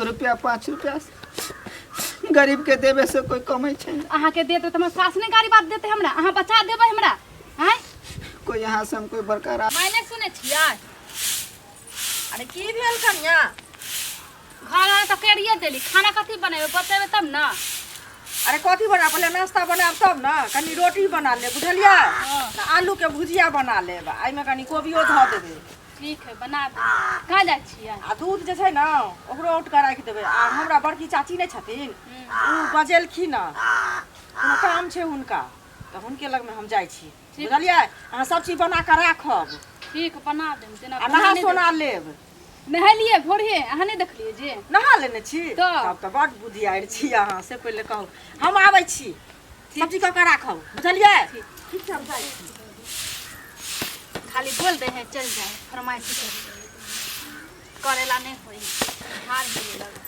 दू रुपया पाँच रुपया गरीब के देवे से कोई कमै छै ना। अहाँके देत तऽ हमर सास नहि गाड़ी बात देतै हमरा अहाँ बचा देबै हमरा आँय कोई यहाँ से हम कोई बड़का रा- मायने सुनै छियै अरे की भेल कनिया घर आर तऽ करिए देली खाना कथी बनेबै बतेबै तब ने अरे कथी बना पहिले नाश्ता बनायब तब ने कनि रोटी बना लेब बुझलियै तऽ आलूके भुजिया बना लेब आ एहिमे कनि कोबियो धऽ देबै ठीक है बना दे कहाँ जाइ छियै आ दूध जे छै ने ओकरो औट कऽ राखि देबै आ हमरा बड़की चाची नहि छथिन ओ बजेलखिन हँ कोनो काम छै हुनका तऽ हुनके लगमे हम जाइ छी बुझलियै अहाँ सब चीज बना कऽ राखब ठीक बना देब जेना आ नहा सोना लेब नहेलियै भोरे अहाँ नहि देखलियै जे नहा लेने छी तऽ? तब तऽ बड बुधियार छी अहाँ से पहिले कहू हम आबै छी सब्जी कऽ कऽ राखब बुझलियै ठीक छै हम जाइ छी खाली बोल दे है चल जाए फरमाइश करेला नहीं होई हार मिले लगे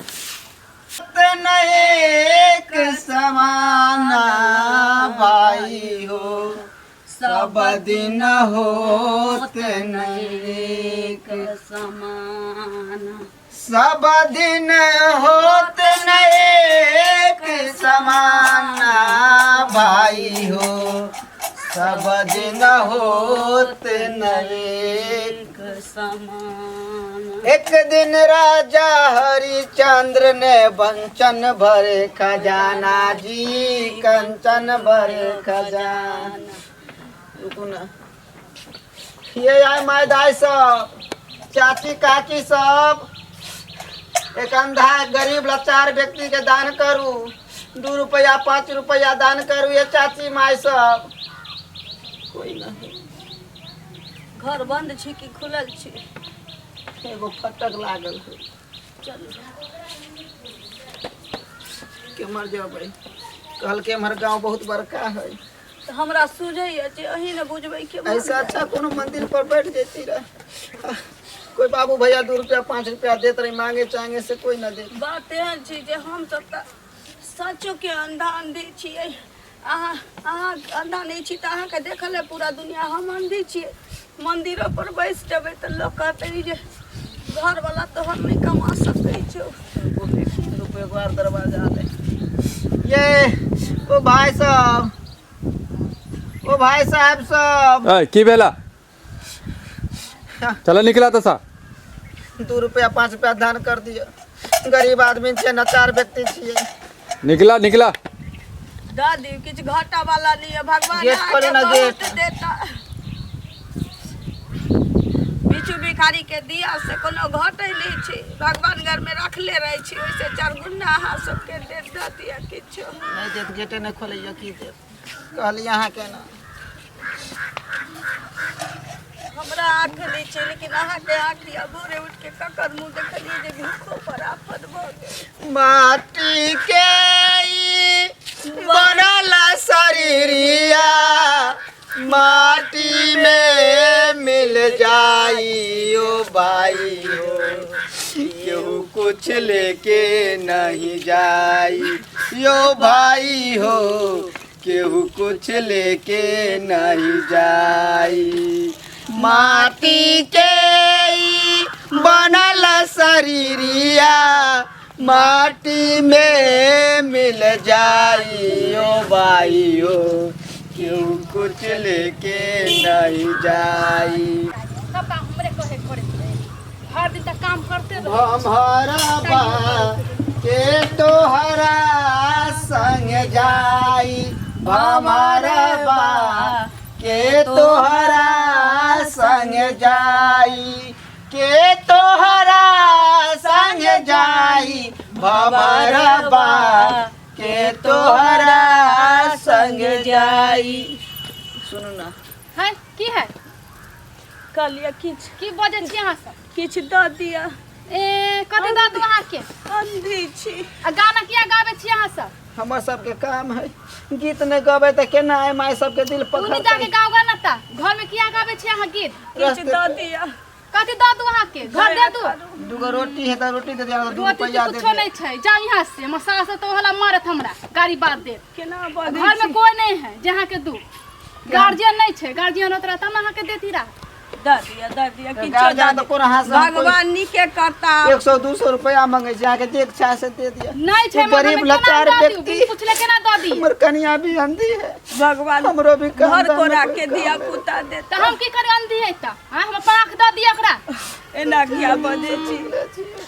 एक समाना भाई हो सब दिन होत नहीं समान सब दिन होत एक समाना भाई हो सब दिन होत एक समान एक दिन राजा हरिचंद्र ने बंचन भरे खजाना जी कंचन भरे खजाना रुकू ना ये आय माय दाय सब चाची काकी सब एक अंधा गरीब लाचार व्यक्ति के दान करू दू रुपया पाँच रुपया दान करू ये चाची माय सब कोई नहीं घर बंद छी कि खुलल छी एगो फटक लागल है चलू केम्हर जेबै कहलकै एम्हर गाँव बहुत बड़का है तऽ हमरा सूझैए जे अहीं ने बुझबै के ऐसा अच्छा कोनो मंदिर पर बैठ जैती रह कोई बाबू भैया दू रुपया पाँच रुपया देत रही मांगे चांगे से कोई न दे बात एहन छै जे हमसब तऽ सचोके अंधा अंधी छियै अहाँ अहाँ अंधा नहि छी तऽ अहाँके देखल है पूरा दुनिया हम अंधी छियै मंदिरो पर बैस जेबै तऽ लोक कहतै जे घरवला तोहर नहि कमा सकै छौ रुपये एगो आर दरवाजा ले ये ओ भाई साहब ओ भाई साहब सब ऐ की भेला चल निकला तसा दू रुपया पाँच रुपया दान कर दिअ गरीब आदमी छै नचार व्यक्ति छियै निकला निकला दऽ दियौ किछु घाटा वाला नहि यऽ भगवान गेट खोलू अहाँके ने, बहुत गेट। देता बिचू भिखारी के दिया से कोनो घटै नहि छै भगवान घर में रखले रहै छै ओहिसे चारि गुना अहाँ सबके दे दऽ दिअ किछु नहि देत गेटे नहि खोलैया की देत कहलियै अहाँके ना हमरा आँख नहि छै लेकिन अहाँके आँख यऽ भोरे उठि के ककर मुँह देखलियै जे भूखो पर आफत भऽ गेल माटी के ई बनल शरीरिया माटी में मिल जाई ओ भाई हो केहू कुछ लेके नहीं जाई यो भाई हो केहू कुछ लेके नहीं जाई माटी के ई बनल शरीरिया माटी में मिल जाई ओ भाई हो केहू कुछ लेके नहीं जाई सब काम हमरे कहे करे हर दिन तक काम करते रहो भमहरा बा के तोहरा संग जाई भमहरा बा के तोहरा संग जाई के तोहरा संग जाई भमहरा बा के तोहरा संग जाई सुनू ना है की है कहलियै किछु की बजै छी अहाँ सब किछु दऽ दिअ ए कथी दऽ दू अहाँके अंधी छी आ गाना किया गाबै छी अहाँ सब हमर सबके काम है गीत नहि गबै तऽ केना आइ माय सबके दिल तू नहीं पकड़तै जाके गाओ गाना ता घर में किया गाबै छी अहाँ गीत किछु दऽ दिअ कथी दऽ दू अहाँके घर दे दू दूगो रोटी है तऽ रोटी दे दिया दू रोटी रुपैआ दे कुछो दिया नहीं छै जाओ यहाँ से हमर सास तो होला मारत हमरा गाड़ी बात देत केना बजै घर में कोई नहीं है जे अहाँके दू गार्जियन नहीं छै गार्जियन होत रहा तब ने अहाँके देती रहा दऽ दिअ, दऽ दिअ, किछो गार्जियन दऽ तऽ दिअ। कोनो हाथ से हम कोइ- भगवान नीके करता। 100-200 रुपया मांगे छै, अहाँके जे इच्छा है से दे दिअ। नहीं छै ओ गरीब हमरा, केना लाचार दऽ दियौ? व्यक्ति। बिन पुछले केना दऽ दी? हमर कनिया भी अंधी है। भगवान हमरो भी काम घर धाम कोरा में कोई के काम धिया नहीं। पुता देत। तऽ हम की करी अंधी है तऽ? हाँ, हम अपन आँख दऽ दिअ ओकरा। एना किया बजै छी?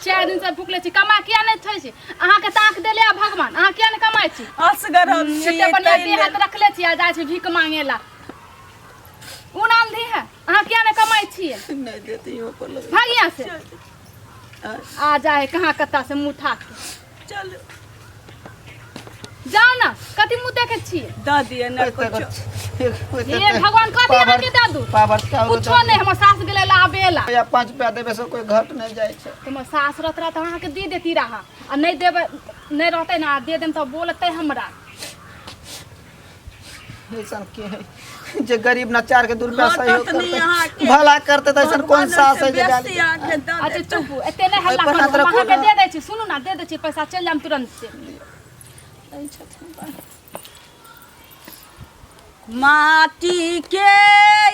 4 दिन से भुखले छी, कमा किया नहि थै छी? अहाँके तऽ आँख देले आ भगवान, अहाँ किया नहि कमाइ छी? असगर हम छी। एते बढ़िया ताहि देह लेल। हाथ रखले छी आ जाइ छी भीख मांगे ला। उ ना अंधी है, अहाँ किया नहि कमाइ छियै? नहीं देती हो पर लगे। भाग यहाँ से। आ जाए कहाँ कत्ता से मुँह उठा के। चलू। जाओ ना, कथी मुँह देखे छियै? दऽ दिअ ने कुछो। हे भगवान, कथी अहाँके दऽ दू? पावर चाउर कुछो नहि, हमर सास गेलै लाबे ला। या 5 रुपया देबे से कोई घट नहीं जाइ छै। हमर सास रहत रह तऽ अहाँके दे देती रहा, आ नहि देबै, नहि रहतै ने, आ they them तऽ बोलतै हमरा। ऐसन के है जे गरीब नचार के 2 रुपया सहयोग घटत नहि करते, अहाँके। भला करते, तऽ ऐसन कोन भगवान सास है से जे गाली बेसी अहाँके दऽ अच्छा देत। चुप, एते नहि हल्ला ओहि पर करू। हाथ हम रखू अहाँके ना। दे दै छी, सुनू ना, दे दै छी पैसा, चलि जायब तुरन्त से। माटी के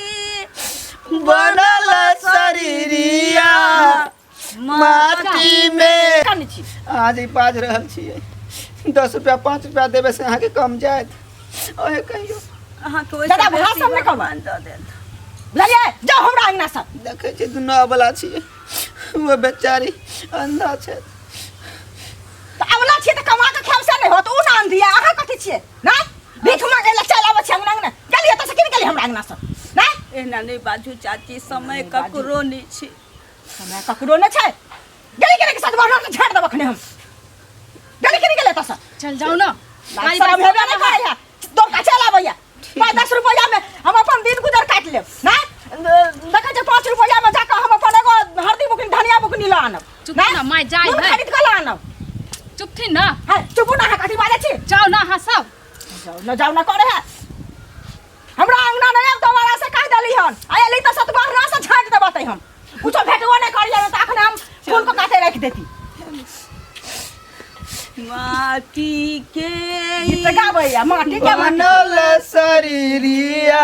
ई बनल शरीरिया माटी में। कन छी? अहाँ जे बाजि रहल छियै, 10 रुपया 5 रुपया देबै से अहाँके कम जायत? ओहे कहियौ। अहाँके ओहिसँ दादा, बेसी भाषण नहि करू। भगवान दऽ देत। बुझलियै? जाउ हमरा अंगना से। देखै छियै, दुनू अबला छियै, ओ बेचारी अंधा छै। तऽ अबला छियै तऽ कमा कऽ खायब से नहि होत? ओ ना अंधी, अहाँ कथी छियै? नहि भीख मांगे लए चलि आबै छियै अंगना अंगना। गेलियै तऽ से की गेलियै हमरा अंगना से? नहि एना नहि बाजू चाची, समय नहि बाजू। ककरो नहि छै। समय ककरो नहि छै। गेली के साथ बढ़ के झाड़ देब अखने हम। गेली के गेलै तऽ चल जाउ ना। लाज शरम हेबे नहि करै है, दोका चलि आबैया। 5-10 रुपैआ में हम अपन दिन गुजर काटि लेब। नहि देखै छै, 5 रुपैआ में जाकऽ हम अपन एगो हरदी बुकनी, धनिया बुकनी लऽ आनब। चुप ना, माय जाइ नून है। खरीद कऽ लऽ आनब। चुप थी ना। है, चुपू ना, अहाँ कथी बाजै छी? जाउ ना अहाँ सब। जाउ न, जाउ न करे है। हमरा अंगना नहि आब दोबारा से, कहि देली हन। आ एली तऽ सतबरना से छाँटि देबतै हम। कुछो भेटबो नहि करियै तऽ अखने हम फूल के काटे राखि देती। माटी के गीत गाबैया, माटी के माटी। बनल शरीरिया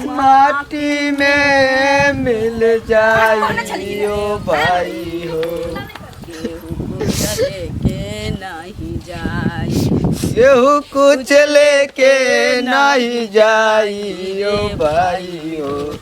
माटी में मिल जाइयो भाई हो। केहू कुछ लेके नहीं जाई। केहू कुछ लेके नहीं जाइयो भाई हो।